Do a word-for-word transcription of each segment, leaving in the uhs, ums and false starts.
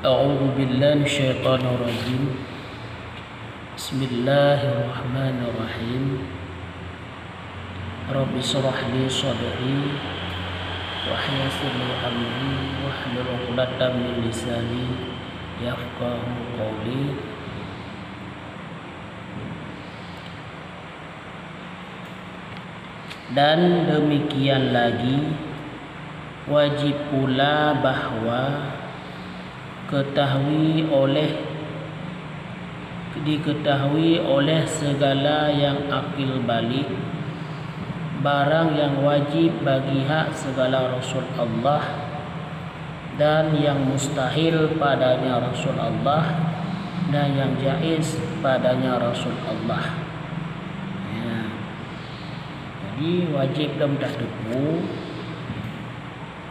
A'udzubillahi minasyaitonirrajim. Bismillahirrahmanirrahim. Rabbi shrah li sadri wa yassir li amri wahlul 'uqdatam min lisani yafqahu qawli. Dan demikian lagi, wajib pula bahwa ketahui oleh, diketahui oleh segala yang akil balik, barang yang wajib bagi hak segala rasul Allah, dan yang mustahil padanya rasul Allah, dan yang jaiz padanya rasul Allah. Ya. Jadi, wajib lom tateupeue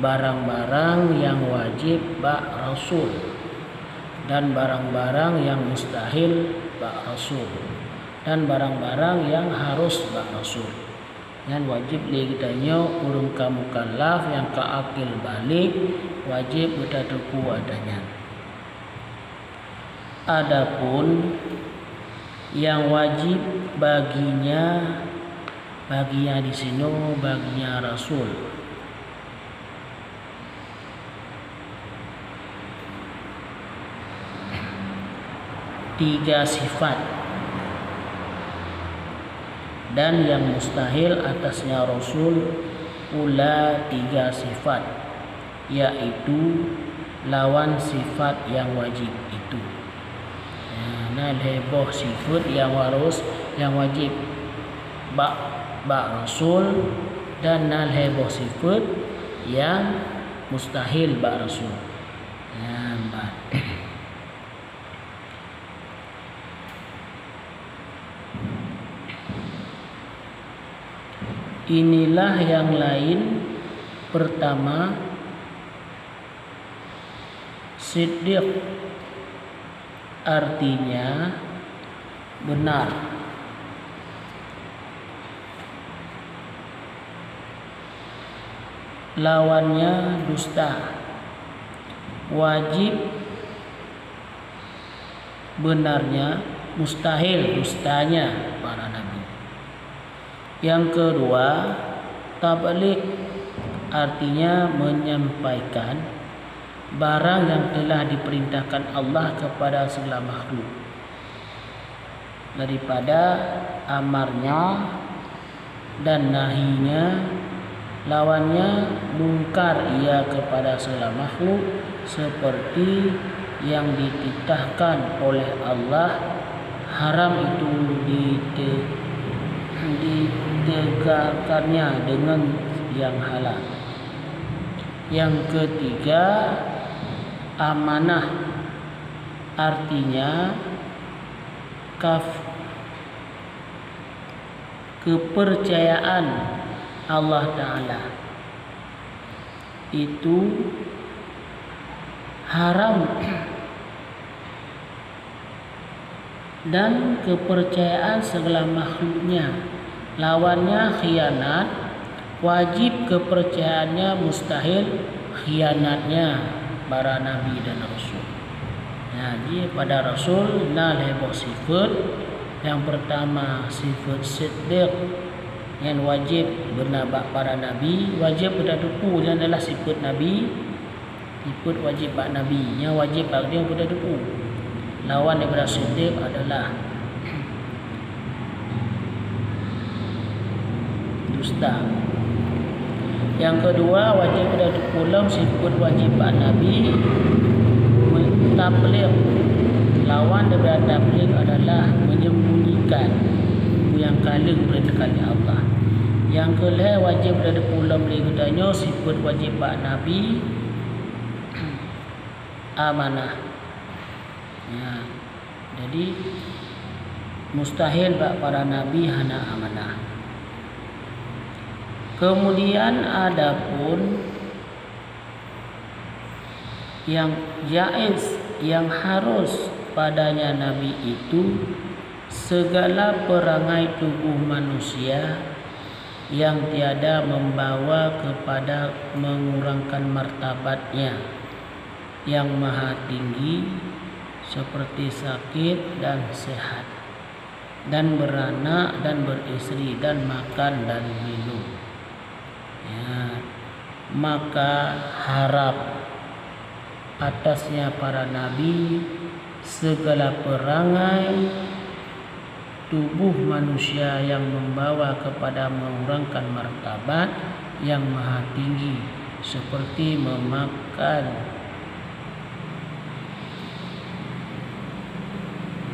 barang-barang nyang wajib bak rasul, dan barang-barang nyang mustahil bak rasul, dan barang-barang nyang harus bak rasul. Nyan wajib lé geutanyoe ureuëng ka mukallaf nyang ka akil balek, wajib geutateupeue ata nyan. Adapun nyang wajib baginya, baginya disinoe, baginya rasul, tiga sifat, dan nyang mustahil atasnya rasul pula tiga sifat, yaitu lawan sifat nyang wajib itu. Na lhée boh sifat nyang harus, nyang wajib bak, bak rasul, dan na lhée boh sifat nyang mustahil bak rasul. Nyan ban. Inilah yang lain. Pertama, siddiq, artinya benar. Lawannya dusta. Wajib benarnya, mustahil dustanya para nabi. Yang kedua, tabligh, artinya menyampaikan barang yang telah diperintahkan Allah kepada segala makhluk, daripada amarnya dan nahinya, lawannya mungkar ia kepada segala makhluk, seperti yang dititahkan oleh Allah, haram itu dite-, ditegakkannya dengan yang halal. Yang ketiga, amanah, artinya kaf-, kepercayaan Allah Ta'ala itu haram, dan kepercayaan segala makhluknya. Lawannya khianat, wajib kepercayaannya, mustahil khianatnya para nabi dan rasul. Nah, jadi pada rasul na lhée boh sifat. Yang pertama, sifat siddiq, nyan wajib beuna bak para nabi, wajib geutateupeue nyan adalah sifat nabi, sifat wajib bak nabi, nyang wajib bak geutanyoe geutateupeue. Lawan daripada siddiq adalah dusta. Yang kedua, wajib geutateupeue lom sifat wajib bak nabi, tabligh. Lawan daripada tabligh adalah menyembunyikan peue nyang ka lheueh diperintahkan lé Allah. Yang keulhée, wajib geutateupeue lom lé geutanyoe sifat wajib bak nabi, amanah. Ya. Jadi, mustahil bak para nabi hana amanah. Kemudian, adapun yang jaiz, yang harus padanya nabi itu, segala perangai tubuh manusia yang tiada membawa kepada mengurangkan martabatnya. Yang Maha Tinggi, seperti sakit dan sehat, dan beranak dan beristri, dan makan dan minum. Ya, maka haram atasnya para nabi segala perangai tubuh manusia yang membawa kepada mengurangkan martabat Yang Maha Tinggi, seperti memakan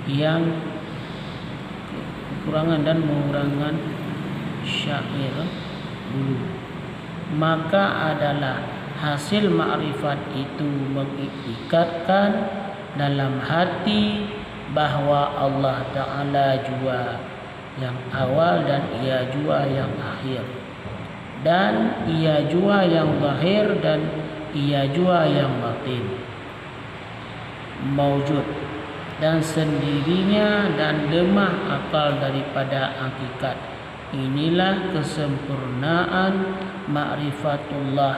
yang kekurangan dan mengurangan syair bulu. Maka adalah hasil makrifat itu mengiktikadkan dalam hati bahwa Allah Ta'ala jua nyang awal dan Ia jua nyang akhir, dan Ia jua nyang zahir dan Ia jua nyang batin, maujud dan sendirinya dan lemah akal daripada hakikat. Inilah kesempurnaan makrifatullah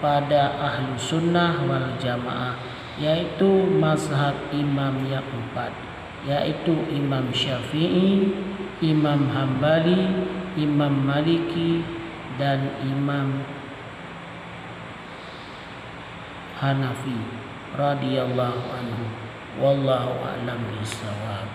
pada Ahlussunnah wal Jamaah, yaitu mazhab imam yang empat, yaitu Imam Syafi'i, Imam Hambali, Imam Maliki, dan Imam Hanafi radhiyallahu anhu. Wallahu a'lam bishawab.